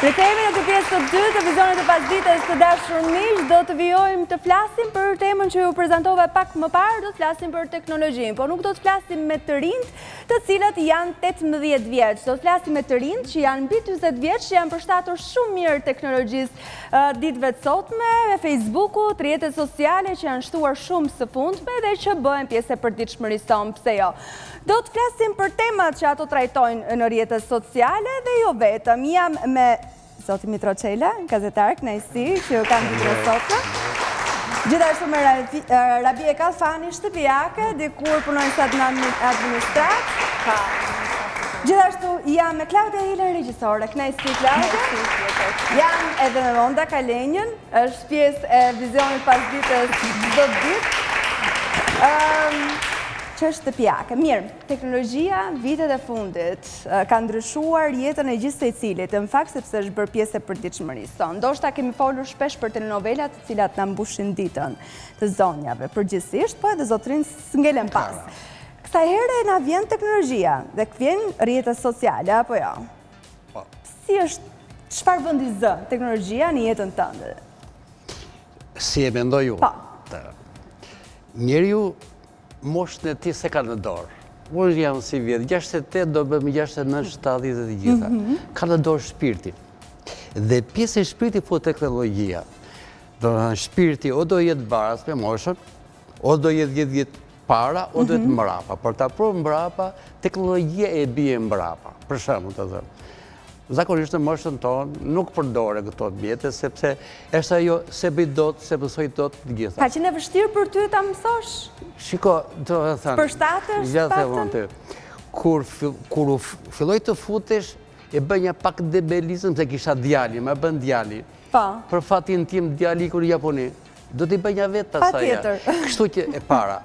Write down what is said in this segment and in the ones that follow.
Rikthehemi në këtë pjesë të dytë të vizionit të pasdites të dashur miq, do të vijojmë të flasim për temën që ju prezantova pak më parë, do të flasim për teknologjinë, por nuk do të flasim me të rinjtë, të cilët janë 18 vjeç. Do të flasim me të rinjtë që janë mbi 40 vjeç, që janë përshtatur shumë mirë teknologjisë ditëve të sotme, me Facebookut, rrjetet sociale që janë shtuar shumë së fundme dhe që bëhen pjesë e përditshmërisë sonë, pse jo. Do të flasim për temat që ato trajtojnë në rrjetet sociale dhe jo vetëm. Jam me zotin Mitro Çela, gazetar, kënaqësi që ju kam ditën e sotme. Gjithashtu me Rabie Kalfani, shtëpiake, dikur punonjëse në administratë. Gjithashtu jam me Klaudia Hilën, regjisore, kënaqësi Klaudia. Jam edhe me Monda Kalenjën, është pjesë e vizionit pasdites çdo ditë. Që është shtëpiake. Mirë, teknologjia vitet e fundit ka ndryshuar jetën e gjithsecilit, në fakt sepse është bërë pjesë e përditshmërisë sonë. Ndoshta kemi folur shpesh për telenovelat të cilat na mbushin ditën të zonjave, përgjithësisht, po edhe zotërinjtë s'ngelen pas. Kësaj here na vjen teknologjia dhe vjen rrjetet sociale, apo jo? Po. Si është, çfarë vendi zë teknologjia në jetën tënde? Si e mendoj unë? Po. Njeriu moshën e tij s'e ka në dorë. Unë jam sivjet, 68 do bëhem 69, 70 dhe të gjitha. Mhm. Ka në dorë shpirtin. Dhe pjesë e shpirtit fut teknologjia. Domethënë shpirti o do jetë baras me moshën, o do jetë 10 vjet para, o do jetë mhm. mbrapa. Për ta prurë mbrapa, teknologjia e bie mbrapa. Për shembull të them. Zakonisht në moshën tonë nuk përdore këto mjete, sepse është ajo s'e bëj dot, s'e mësoj dot të gjitha. Ka qenë e vështirë për ty ta mësosh? Shiko, domethënë... Përshtatesh, ja të ty. Kur, kur u filloj të futesh, e bënja pak debelizëm, se kisha djali, ma bën djali. Po. Për fatin tim, djali iku në Japoni. Do t'i bënja vetë pastaj. Patjetër. Kështu që e para,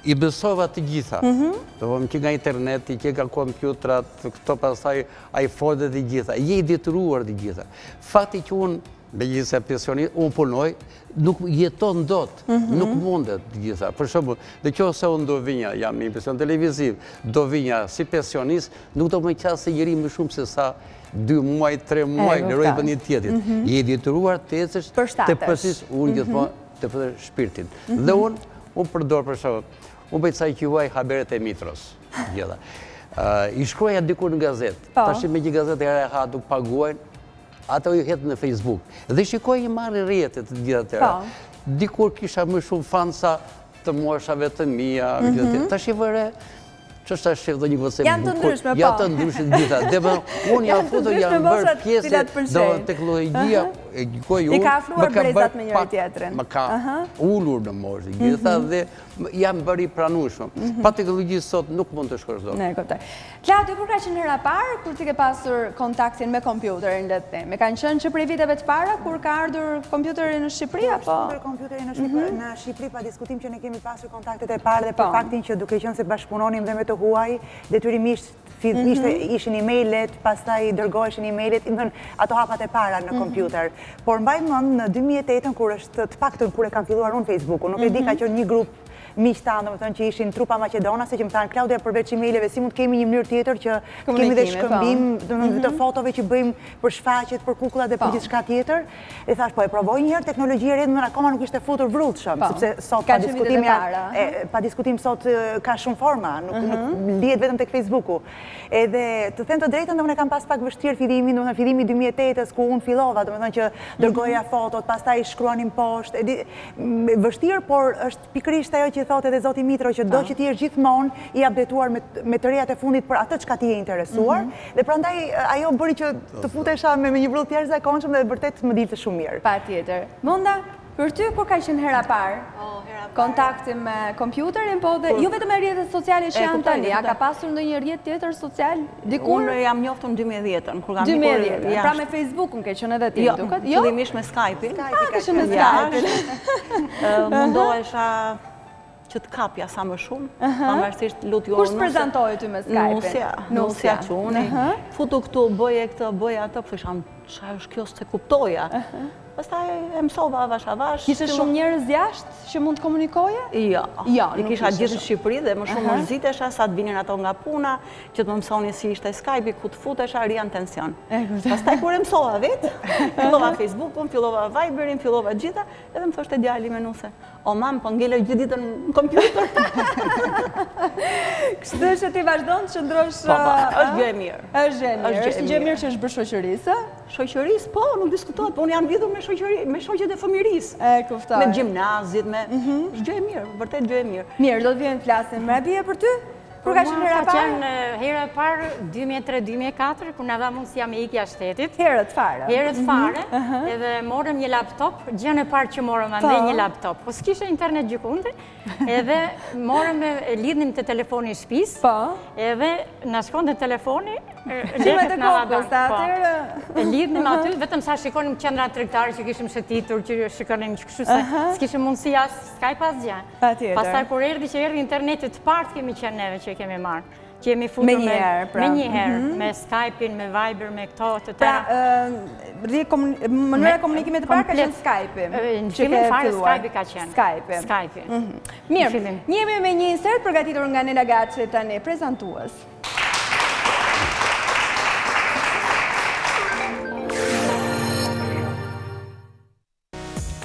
i mësova të gjitha. Mhm. Domethënë që nga interneti, që nga kompjutrat, këto pastaj iPhone dhe të gjitha. Je i detyruar të gjitha. Fakti që unë, megjithëse pensionist, unë punoj, nuk jeton dot, mhm. nuk mundet të gjitha. Për shembull, në qoftë se unë do vinja, jam në emision televiziv, do vinja si pensionist, nuk do më qasej njeri më shumë se sa dy muaj, tre muaj, lëroj vendin tjetrit. Mhm. Je i detyruar të ecësh, të përshtatesh, unë mhm. gjithmonë të përshtatesh shpirtin. Mhm. Dhe unë, unë përdor për shembull, unë bëj ca i quaj haberet e Mitros, gjitha. I shkruaja dikur në gazetë, po. tashi meqë gazetë e rehat nuk paguajnë, ato i hedh në Facebook. Dhe shikoj i marrin rrjetet të gjitha tjera. Po. Dikur kisha më shumë fansa të moshave të mia, tashi vëre, Ç'është tash shef ndonjë gocë e bukur. Janë të ndryshme, po. Janë të ndryshme të gjitha. Dhe më, unë jam futur, jam bërë pjesë, do teknologjia, e gjykoj unë. I ka afruar brezat me njëri-tjetrin. Më ka ulur në moshë të gjitha mhm. dhe jam bërë i pranueshëm. Mhm. Pa teknologji sot nuk mund të shkosh dot. Ne, kuptoj. Klaudio, kur ka qenë hera e parë, kur ti ke pasur kontaktin me kompjuterin, le të themi? Kanë qenë që prej viteve të para, kur ka ardhur kompjuteri në Shqipëri, apo? Kur kompjuteri në Shqipëri, mhm. në Shqipëri, pa diskutim që ne kemi pasur kontaktet e parë dhe për po. faktin që duke qenë se bashkëpunonim dhe me të huaj, detyrimisht mhm. ishte ishin e-mailet, pastaj dërgoheshin e-mailet, domethënë ato hapat e para në mhm. kompjuter. Por mbaj mend në 2008-ën kur është të paktën kur e kam filluar unë Facebookun, nuk e di ka mhm. qenë një grup miq tanë, domethënë që ishin trupa maqedonase që më thanë Klaudia përveç e-maileve si mund të kemi një mënyrë tjetër që të kemi dhe po. shkëmbim, domethënë të fotove që bëjmë për shfaqjet, për kukullat dhe për po. gjithçka tjetër. E thashë, po e provoj një herë teknologji e re, domethënë akoma nuk ishte futur vrullshëm, po. sepse sot pa diskutim, pa diskutim sot ka shumë forma, nuk mhm. lihet vetëm tek Facebooku. Edhe të them të drejtën, domethënë kam pas pak vështirë fillimin, domethënë fillimi 2008-ës ku unë fillova, domethënë që dërgoja mhm. fotot, pastaj shkruanim poshtë, e di, vështirë, por është pikërisht ajo që thotë edhe zoti Mitro, që do po. që të jesh gjithmonë i updateuar me të rejat e fundit për atë çka ti je interesuar, mhm. dhe prandaj ajo bëri që të futesha me një vrull të jashtëzakonshëm dhe vërtet më dilte shumë mirë. Patjetër. Monda, për ty kur ka qenë hera e parë? Oh, hera e parë. Kontakti me kompjuterin, po dhe jo vetëm me rrjetet sociale që janë tani, a ka pasur ndonjë rrjet tjetër social dikur? Unë jam njoftur në 2010-ën, kur kam ikur 2010-ën, pra me Facebookun ke qenë edhe ti, jo, duket? Jo, fillimisht me Skype-in. Ah, ke qenë me Skype-in. Mundohesha që të kapja sa më shumë, pavarësisht lut jo. Kush të prezantoi ty me Skype-in? Nusja, nusja çuni. Futu këtu, bëje këtë, bëje atë, po thosha. Ça është kjo s'e kuptoja. Pastaj e mësova avash avash. Kishe shumë njerëz jashtë që mund të komunikoje? Jo. Jo, I kisha gjithë në Shqipëri dhe më shumë mërzitesha sa të vinin ato nga puna, që të më mësonin si ishte Skype-i, ku të futesha, rrija në tension. Pastaj kur e mësova vetë, fillova Facebookun, fillova Viberin, fillova gjitha, edhe më thoshte djali me nuse. O mam, po ngele gjithë ditën në kompjuter. Kështu që ti vazhdon të qëndrosh... Po, po, është gjë e mirë. është gjë e mirë, është gjë e mirë që është bërë shoqërisë. Shoqërisë, po, nuk diskutohet, po unë jam lidhur me shoqëri, me shoqet e fëmijërisë. E, kuptoj. Me gjimnazit, me... Mhm. është gjë e mirë, vërtet gjë e mirë. Mirë, do të vijojmë të flasim. Rabie për ty? Kur ka qenë hera e parë? Ka qenë hera e parë 2003-2004, kur na dha mundësia me ikë jashtë shtetit. Herët fare. Herët mhm. fare, edhe morëm një laptop, gjënë e parë që morëm andej po. një laptop. Po s'kishte internet gjëkundi, edhe morëm e lidhnim te telefoni i shpisë, po. edhe na shkonte telefoni, lekët na dha banka. Po. E lidhnim aty, vetëm sa shikonim qendra tregtare që kishim shëtitur, që shikonim që kështu se s'kishim mundësi as Skype asgjë. Patjetër. Pastaj kur erdhi që erdhi interneti të parët kemi qenë neve që e kemi marrë. Që jemi futur me njëherë, pra. Me njëherë, mhm. me Skype-in, me Viber, me këto të tëra. Pra, mënyra e komunikimit të parë ka qenë Skype-i. Në fillim fare Skype-i ka qenë. Skype-i. Skype-i. Mhm. Mirë, jemi me një insert përgatitur nga Nela Gaçi tani, prezantues.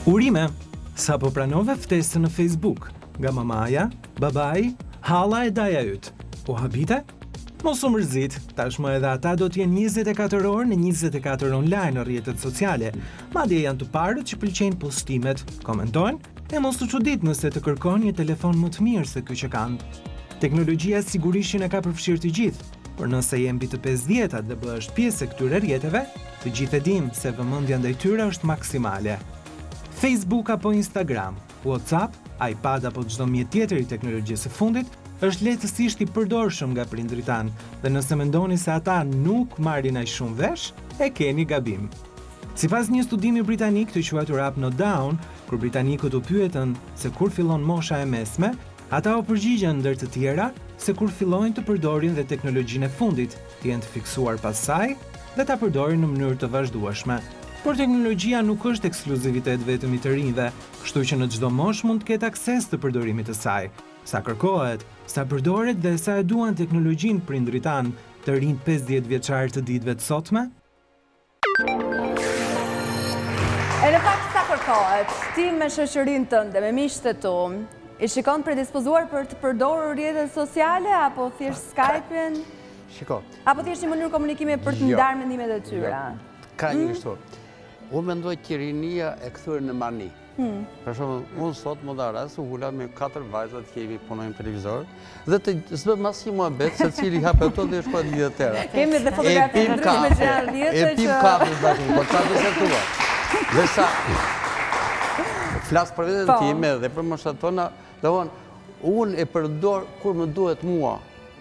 Urime! Sapo pranove ftesën në Facebook, nga mamaja, babai, halla e daja yt. U habite? Mos u mërzit, tashmë edhe ata do të jenë 24 orë në 24 online në rrjetet sociale. Madje janë të parët që pëlqejnë postimet, komentojnë e mos u çudit nëse të kërkojnë një telefon më të mirë se ky që kanë. Teknologjia sigurisht që na ka përfshirë të gjithë, por nëse je mbi të 50-tat dhe bëhesh pjesë e këtyre rrjeteve, të gjithë e dimë se vëmendja ndaj tyre është maksimale. Facebook apo Instagram, WhatsApp, iPad apo çdo mjet tjetër i teknologjisë së fundit është lehtësisht i përdorshëm nga prindërit tanë dhe nëse mendoni se ata nuk marrin aq shumë vesh, e keni gabim. Sipas një studimi britanik të quajtur Up Not Down, kur britanikët u pyetën se kur fillon mosha e mesme, ata u përgjigjën ndër të tjera se kur fillojnë të përdorin dhe teknologjinë e fundit, të jenë të fiksuar pas saj dhe ta përdorin në mënyrë të vazhdueshme. Por teknologjia nuk është ekskluzivitet vetëm i të rinjve, kështu që në çdo moshë mund të ketë akses të përdorimit të saj. Sa kërkohet, sa përdoret dhe sa e duan teknologjinë prindërit tanë, të rinjtë 50 vjeçarë të ditëve të sotme? E në fakt sa kërkohet, ti me shoqërinë tënde, me miqtë e tu, i shikon predispozuar për të përdorur rrjetet sociale, apo thjesht Skype-in? Shiko. Apo thjesht një mënyrë komunikimi për të jo. ndarë mendimet e tyre? Jo. Ka një hmm? kështu. Unë mendoj që rinia e kthyer në mani. Hmm. Për shembull, unë sot më dha rast, u ula me katër vajzat që jemi punojmë në televizor, dhe të s'bëmë asnjë muhabet, secili hap ato dhe shkoi në të tjera. Kemi dhe fotografi të ndryshme që janë rrjete që... E pim kafe, zakon, po ça të se tua. Dhe sa, flas për veten po. time dhe për moshat tona, domethënë, unë e përdor kur më duhet mua,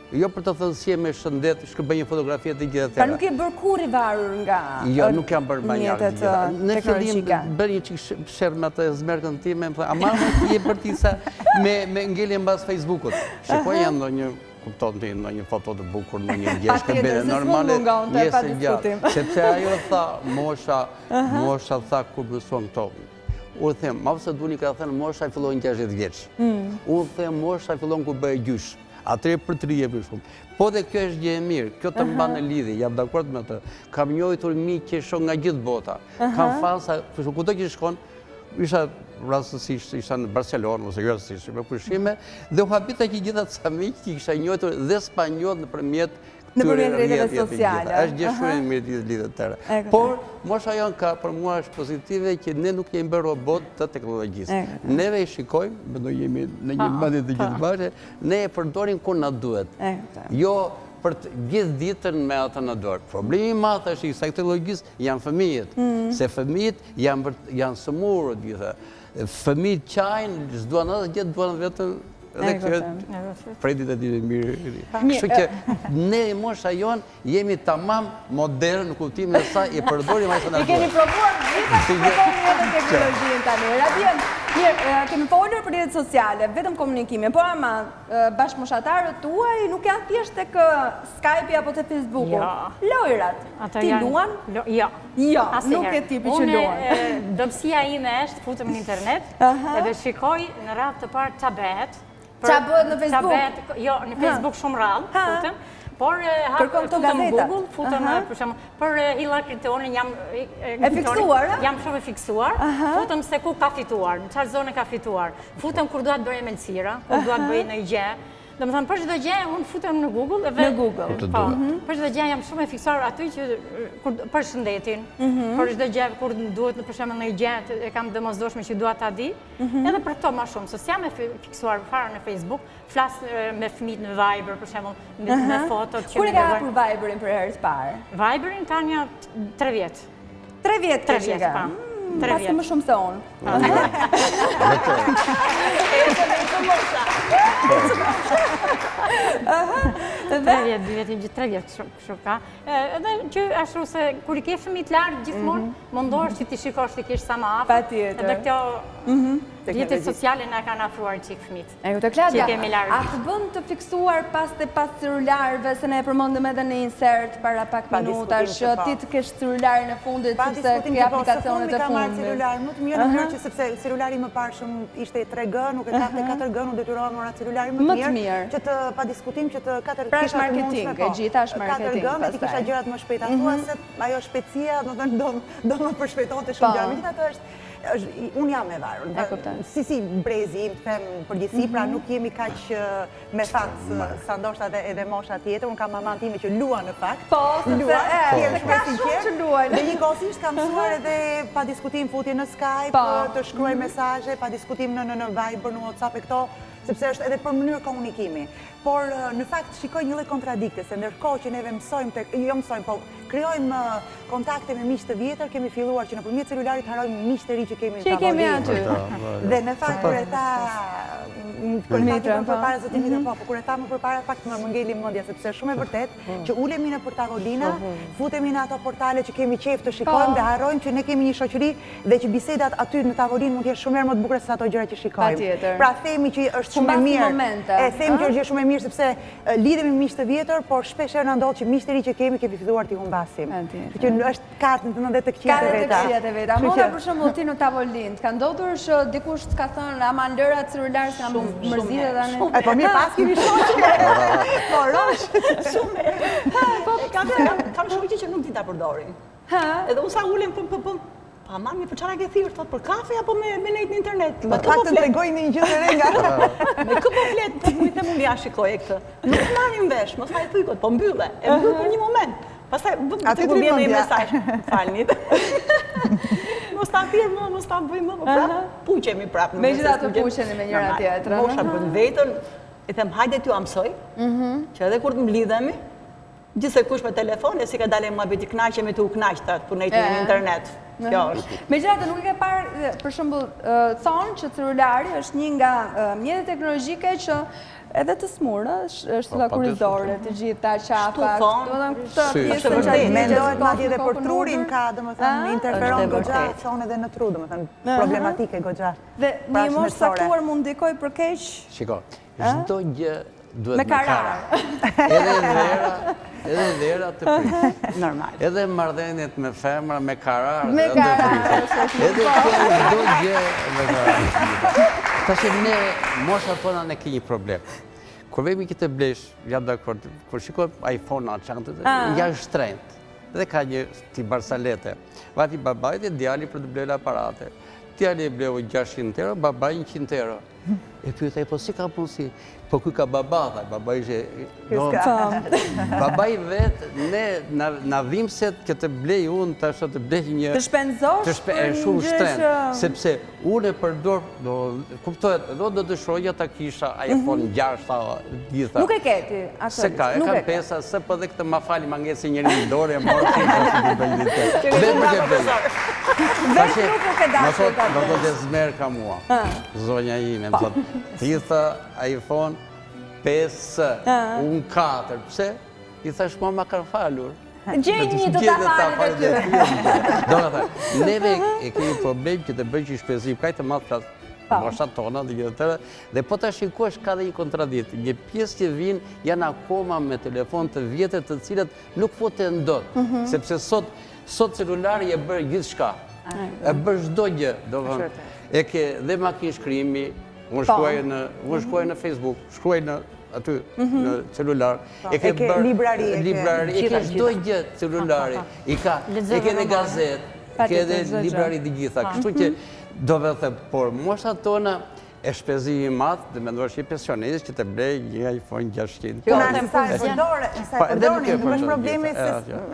Jo për të thënë si je me shëndet, shkëmbej një fotografi e të gjitha tjera. Pra nuk je bërë kurrë i varur nga Jo, nuk jam bërë manjak të gjitha. Në fillim bërë një çikë sherr me atë zmerkën time, më thë, ama më ti je për ti sa me, me ngelje mbas Facebookut. Shikoj janë ndonjë, kupton ti, ndonjë foto të bukur, ndonjë gjë shkëmbej, normale, një gjatë. Sepse ajo tha, mosha, mosha tha kur mëson këto. Unë them, Mao Ce Duni ka thënë mosha fillon 60 vjeç. Mm. Unë them mosha fillon kur bëhe gjysh. Atëherë përtërihet më shumë. Po dhe kjo është gjë e mirë, kjo të mban në lidhje, jam dakord me të. Kam njohur miq që shoh nga gjithë bota. Kam fansa, për shembull, kudo që shkon, isha rastësisht isha në Barcelonë ose jo rastësisht, me pushime dhe u habita që gjitha ca miq që kisha njohur dhe spanjoll nëpërmjet Nëpërmjet rrjeteve sociale. Është gjë shumë e mirë të lidhjet të tëra. Por, mosha jonë ka për mua është pozitive që ne nuk jemi bërë robot të teknologjisë. Neve i shikojmë, mendoj jemi në një mendje të gjithë bashkë, ne e përdorim kur na duhet. Jo për të gjithë ditën me atë në dorë. Problemi i madh është i kësaj teknologjisë janë fëmijët, mm. se fëmijët janë janë sëmurë të gjitha. Fëmijët qajnë, s'duan asgjë, duan vetëm Dhe kjo prej ditë e ditë mirë. Kështu që ne mosha jonë jemi tamam modern në kuptimin e saj e përdorim aq sa na duhet. I keni provuar të gjitha që përdorim edhe teknologjinë tani. Rabien, Mirë, kemi folur për rrjetet sociale, vetëm komunikimin, po ama bashkëmoshatarët tuaj nuk janë thjesht tek Skype-i apo te Facebooku. Jo. Lojrat. Ti luan? Jo. Jo, nuk je tipi që luan. Unë, dobësia ime është, futem në internet, edhe shikoj në radhë të parë ça bëhet. Ça bëhet në Facebook? Jo, në Facebook shumë rrallë, futem. Por futem në Google, futem për shembull, për Hillary Clintonin jam e fiksuar, jam shumë e fiksuar. Futem se ku ka fituar, në çfarë zone ka fituar. Futem kur dua të bëj ëmbëlsira, kur dua të bëj ndonjë gjë. Domethënë, për çdo gjë, unë futem në Google dhe... Në Google. Po, mhm. për çdo gjë jam shumë e fiksuar aty që për shëndetin, mhm. për çdo gjë, kur duhet në për shembull një gjë, e kam domosdoshme që dua ta di, mhm. edhe për këto ma shumë, se s'jam e fiksuar fare në Facebook, flas me fëmijët në Viber, për shembull, me fotot që... Kur e ke hapur Viberin për herë të parë? Viberin ka nja 3 vjet. 3 vjet 3 vjet, po. 3 vjet. Paske më shumë se unë. Tre vjet, dy vjet, një 3 vjet kështu ka. Edhe që ashtu se kur i ke fëmijët larg gjithmonë, mhm. mundohesh që t'i shikosh t'i kesh sa më afër. Patjetër. Edhe kjo mhm. rrjetet sociale na kanë afruar çik fëmijët. E kuptoj Klaudia, a të bën të fiksuar pas të pas celularëve, se ne e përmendëm edhe në insert para pak minutash, që ti të kesh celularin e fundit, sepse ke aplikacionet e fundit. Pa diskutim që po, së fundi kam marrë celular më të mirë, në mënyrë që sepse celulari i mëparshëm ishte 3G, nuk e kapte 4G, u detyrova mora celularin më të mirë, që të pa diskutim që të 4 Pra është marketing, e gjitha është marketing. 4G, me t'i kisha gjërat më shpejt, a thua se ajo shpejtësia, do më përshpejtonte shumë gjëra, megjithatë është unë jam e varur. Si si brezi im, them përgjithësi, pra mhm. nuk jemi kaq me fat sa ndoshta edhe edhe mosha tjetër, unë kam mamanë time që luan në fakt. Po, luan, e, se ka shumë që luajnë. Dhe njëkohësisht kam mësuar edhe pa diskutim futje në Skype, po. të shkruaj mhm. mesazhe, pa diskutim në në në Viber, në WhatsApp e këto, sepse është edhe për mënyrë komunikimi. Por në fakt shikoj një lloj kontradikte, se ndërkohë që neve mësojmë të, jo mësojmë, po krijojmë kontakte me miq të vjetër, kemi filluar që nëpërmjet celularit harrojmë miqtë e ri që kemi në tavolinë. Që kemi aty. Dhe në fakt kur e tha kur e tha më përpara zoti Mitra, po, po kur e tha më përpara fakt më ngeli mendja sepse është shumë e vërtetë që ulemi nëpër tavolina, futemi në ato portale që kemi qejf të shikojmë dhe harrojmë që ne kemi një shoqëri dhe që bisedat aty në tavolinë mund të jenë shumë herë më të bukura se ato gjëra që shikojmë. Pra themi që është shumë e mirë. E themi që është gjë shumë e mirë sepse lidhemi me miq të vjetër, por shpesh herë na ndodh që miqtë e ri që kemi kemi filluar t'i humbasim. Kështu që është ka të të të këqijat e veta. Ka të këqijat e veta. Mona për shembull ti në tavolinë, të ka ndodhur që dikush të ka thënë aman lëre atë celular se jam mërzitur tani. E po mirë pas kemi shoqe. Po rosh. Shumë herë. Po kam kam shoqe që nuk di ta përdorin. Ha? Edhe unë sa ulem, pëm, pëm, pëm. Po aman, mi për çfarë ke thirrur, thotë për kafe apo me me nejt në internet? Me kë po flet? Tregoj një gjë të re nga. Me kë po flet? Po më them unë ja shikoje këtë. Nuk marrim vesh, mos ma e thuj kot, po mbylle. E mbyll për një moment. Pastaj vë të kur vjen një mesazh, falni. Mos ta thirr më, mos ta bëj më, po prap puqemi prap. Megjithatë puqeni me njëra tjetrën. Mosha bën vetën, i them hajde t'jua mësoj, mhm. që edhe kur të mblidhemi, Gjithsekush me telefon, e si ka dalë muhabeti kënaqemi tu u kënaq ta tu nejtë në internet. Kjo është. Megjithatë nuk e ke parë, për shembull, thonë që celulari është një nga mjetet teknologjike që edhe të sëmur, është po, lakurizore, të gjitha, qafa, domethënë këtë pjesën që atë Mendohet madje edhe për trurin ka, domethënë, interferon goxha, thonë edhe në tru, domethënë, problematike goxha. Dhe një moshë të caktuar mund ndikojë për keq? Shiko, çdo gjë duhet me karar. Edhe vera, edhe vera të prish. Normal. Edhe marrëdhëniet me femra me karar me të prish. Edhe kjo çdo gjë me karar. Tash ne moshat tona ne kemi një problem. Kur vemi që të blesh, jam dakord, kur shikoj iPhone-a, çantët, ah. janë shtrenjtë. Dhe ka një ti barsalete. Vajti babai dhe djali për të blerë aparate. Djali e bleu 600 euro, babai 100 euro. E pyet ai, po si ka mundësi? Po ky ka baba, tha, baba ishte... Babai vetë, ne na dhimbset që të blej unë, tash të blej një... Të shpenzosh për një shumë shtrenjtë, sepse unë e përdor, kuptohet, do do dëshiroja ta kisha iPhone 6, gjitha. Nuk e ke ti, aktualisht. S'e ka, e kam pesa, se po dhe këtë ma fali, ma ngeci njëri në dorë, e morë si të si të bëjë një të. Vetë nuk e blej. Vetë nuk e ke dashur ta blesh. Më thotë, zemër ka mua. Zonja ime, më thotë, ti tha iPhone 5S, unë 4, pse? I thashë, mua ma kanë falur. Gjej një të ta falë dhe ty. Do të thënë, neve e kemi problem që të bëjë që shpenzim, kaq të madh flas. Po. Moshat tona dhe gjithë tëra, dhe po ta shikosh ka dhe një kontradikt. Një pjesë që vijnë janë akoma me telefon të vjetër të cilët nuk futen dot, mhm. sepse sot sot celulari e bërë gjithçka. E bërë çdo gjë, domethënë. E ke dhe makinë shkrimi, unë po. shkruaj në unë shkruaj në Facebook, shkruaj në aty mhm. në celular. Po. E ke bërë librari, librari, e ke çdo gjë celulari. I ka, e ke dhe gazetë, e ke dhe librari të gjitha. Kështu që mhm. domethënë, por moshat tona e shpenzim i madh, dhe mendosh një pensionist që të blej një iPhone 600. Jo, në sa e përdor, sa e përdorni, nuk është problemi se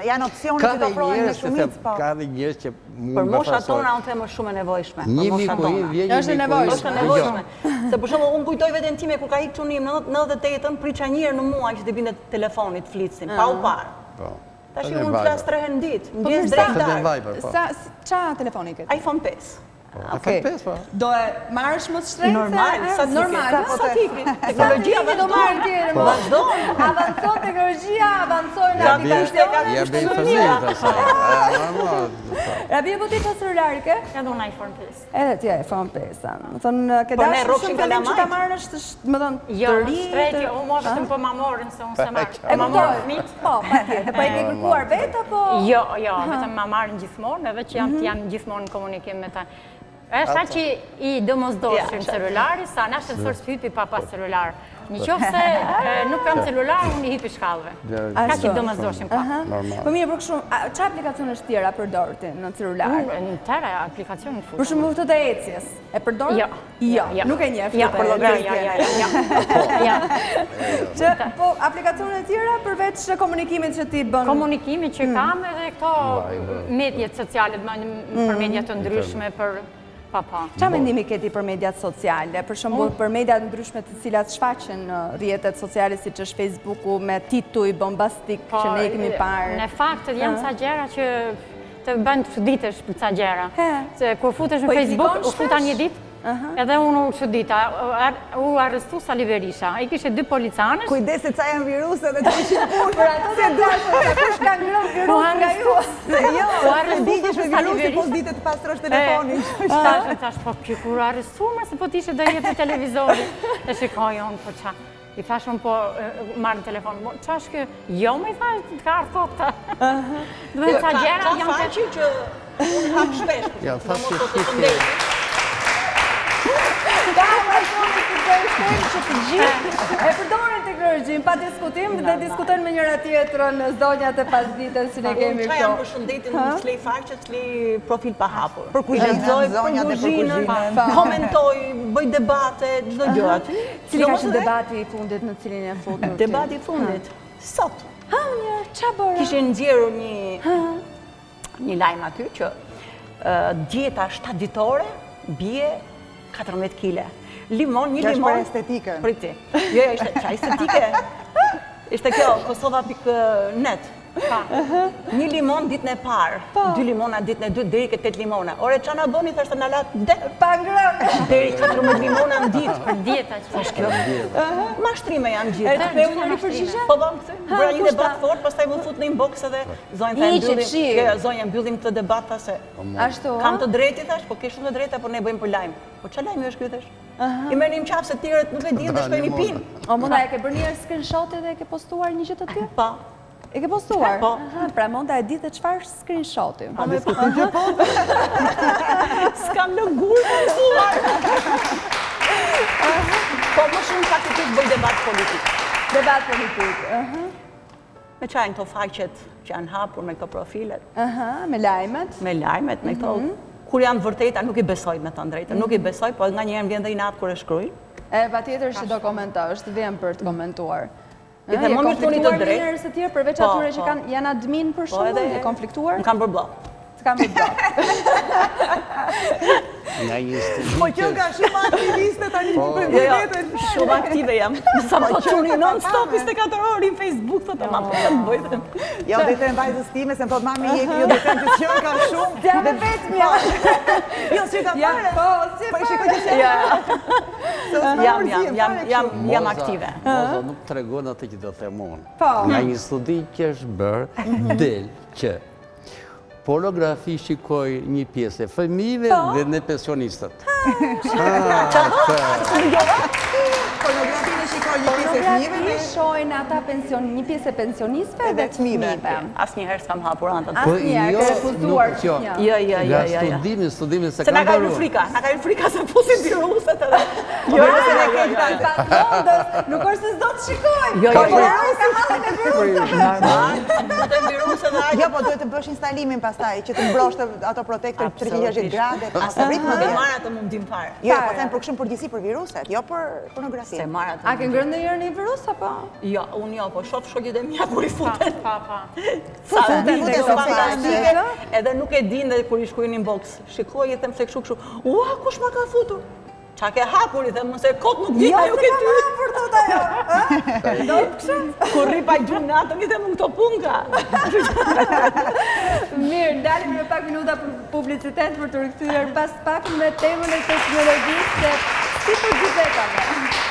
janë opsione që të ofrohen në shumicë, po. Ka dhe njerëz që mund Për moshat tona unë them është shumë e nevojshme. Një miku im vjen një Është e nevojshme. Është e nevojshme. Se për shembull unë kujtoj veten time kur ka ikë çuni im në 98-ën, prisja një herë në muaj që t'i binte telefoni të flisnim, pa u parë. Po. Tash unë flas 3 herë në ditë, po mëngjes drejt darkë. Po. Sa ça telefoni ke? iPhone 5. Po, iPhone 5, po. Do e marrësh më të shtrenjtë? Normal, sa normal, sa t'ikin. Teknologjia do marrë tjetër. Po. Vazhdon. Avancon teknologjia, avancojnë aplikacionet. Ja bëj fëmijët asaj. Normal. Rabia, po ti ça celulari ke? Edhe unë iPhone 5. Edhe ti iPhone 5, domethënë, ke po dashur shumë fillim që ta marrësh, domethënë, jo, të ri... Jo, shtrejt, jo, unë mua vetëm po ma morën, se unë s'e marr. E ma morën fëmijët? Po, patjetër. Po e ke kërkuar vetë, apo... Jo, jo, vetëm ma marrin gjithmonë, edhe që jam, mhm. jam gjithmonë në komunikim me ta. Është aq i domosdoshëm celulari, sa në ashensor s'hypi pa pas celular. Në qoftë se nuk kam celular, unë i hipi shkallëve. Kaq i domosdoshëm pa. Po mirë, për kështu, ça aplikacionesh tjera përdor ti në celular? Në tëra aplikacionet futem. Për shembull këtë të ecjes, e përdor? Jo. Jo, nuk e njeh. Jo, për llogaritje. Jo, jo, jo. Që, po, aplikacionet tjera përveç komunikimit që ti bën? Komunikimit që hmm. kam edhe këto mediet sociale, për hmm. media të ndryshme, për pa pa. Ça mendimi ke ti për mediat sociale? Për shembull, për mediat ndryshme të cilat shfaqen në rrjetet sociale, siç është Facebooku me tituj bombastik që ne i kemi po, parë. Në fakt, janë ca gjëra që të bën të çuditesh për ca gjëra. Se kur futesh në po Facebook, u futa një ditë, edhe unë u çudita, u arrestu Sali Berisha. Ai kishte dy policanësh. Kujdes se ca janë viruse dhe të ishin punë. Për ato të dashur, se kush ka ngrënë virus nga ju. Jo, u arrestu Sali Berisha, po s'dite të pastrosh telefonin. Thash, thash, po ky kur u arrestu, se po t'ishte do jepte televizori. E shikoj unë, po ça. I thash unë po marr në telefon, ça është kjo? Jo, më i thash, të ka ardhë kokta. Dhe me ca gjera janë të... Ka që unë hap shpesh, Ja, thash që ti Ka faqe të bëjmë që të gjithë e përdorin teknologjinë pa diskutim dhe diskutojnë me njëra tjetrën në zonjat e pasdites që ne kemi këtu. Unë jam për shëndetin, nuk s'lej faqe, s'lej profil pa hapur. Për kuzhinën, zonjat e për kuzhinën. Komentoj, bëj debate, çdo gjë aty. Cili ka qenë debati i fundit në cilin je futur? Debati i fundit? Sot. Ha, një, ça bëre? Kishin nxjerrur një, një lajm aty që dieta 7 ditore bie 14 kile. Limon, një limon... Kjo është për estetikën. Priti. Jo, jo, ishte, ça estetike? Ishte kjo, Kosova.net. Një limon ditën e parë, po. dy limona ditën e dytë, deri ke 8 limona. Ore, ça na bëni, thashë na latë dhe... Pa ngrënë. Deri 14 limona në ditë. Për dieta që. Thashë kjo. Mashtrime janë gjithë. E të ktheu njeri përgjigje? Po, po, më ktheu. Bëra një debat fort, pastaj m'u fut në inbox edhe zonjë tha mbyllim. Jo, jo, zonjë mbyllim këtë debat, tha se. Ashtu, Kam të drejtë, thashë, po ke shumë të drejtë, po ne bëjmë për lajm. Po ça lajmi është ky, thashë? I merrni në qafë se tjerët nuk e dinë dhe shkojnë i pinë. O, Monda, e ke bërë një screenshot edhe e ke postuar një gjë të tillë? Po. E ke postuar? Po. Pra Monda e di dhe çfarë është screenshoti. Po me po. që po. S'kam lënë gur pa mësuar. Po më shumë faktikisht bëj debat politik. Debat politik. Me ça janë këto faqet që janë hapur me këto profilet. Me lajmet. Me lajmet, me këto. Mhm. Kur janë vërteta, nuk i besoj me thënë drejtën. Nuk i mhm. besoj, po nganjëherë më vjen dhe inat kur e shkruaj. E, patjetër që do komentosh, të vjen për të komentuar. I them, më mirë thoni të drejtë. njerëz të tjerë përveç po, atyre që po. kanë janë admin për po, shembull, je konfliktuar? Më kanë bërë bllok. Të kanë bërë bllok. Nga një studim Po që nga shumë aktiviste tani po për jo, jo, Shumë aktive jam. Sa më thotë çuni non stop 24 orë në Facebook thotë ma po të bëj. Jo, do të them vajzës time se më thotë mami jeki, jo do të them që s'jo kam shumë. Jam e vetmja. Jo, si ka fare. Po, si po shikoj që s'jam. Jam, jam, jam, jam, jam aktive. Moza nuk tregon atë që do them unë. Po. Nga një studim që është bërë, del që. Pornografi shikoj një pjesë e fëmijëve po. dhe ne pensionistët. Pornografi në shikoj një pjesë e fëmijëve dhe shohin ata pension, një pjesë e pensionistëve dhe fëmijëve. Asnjëherë s'kam hapur atë. Po, Asnjëherë, jo, ke refuzuar jo. Jo, jo, jo, jo. Nga studimi, studimi se kam bërë. Se na ka hyrë frika, na ka hyrë frika se fusin viruset edhe. Jo, jo, se ne kemi Sipas Londës, nuk është se s'do të shikoj. Jo, jo, jo. Ka hallin e viruseve. Normal, futen viruset dhe Jo, po duhet të bësh instalimin pastaj që të mbrosh ato protektor 360 gradë, as të ritmë. Nuk e marr atë mundim fare. Jo, po them për kështu përgjithësi për viruset, jo për pornografi. S'e marr atë. A ke ngrënë ndonjëherë një virus apo? Jo, unë jo, po shoh shoqet e mia kur i futen. Pa, pa. Futen, futen, fantastike. Edhe nuk e din dhe kur i shkruajnë inbox. Shikoj i them se kështu kështu. Ua, kush ma ka futur? Ça ke hapur, i them, se kot nuk vjen ajo ke ty. Jo, s'e kam hapur, thotë ajo. Do të kështu? Kur rri pa gjumë natën, i them, unë këto punë ka. Mirë, ndalim në pak minuta për publicitet për t'u rikthyer pas pak me temën e teknologjisë dhe si për dyzetave.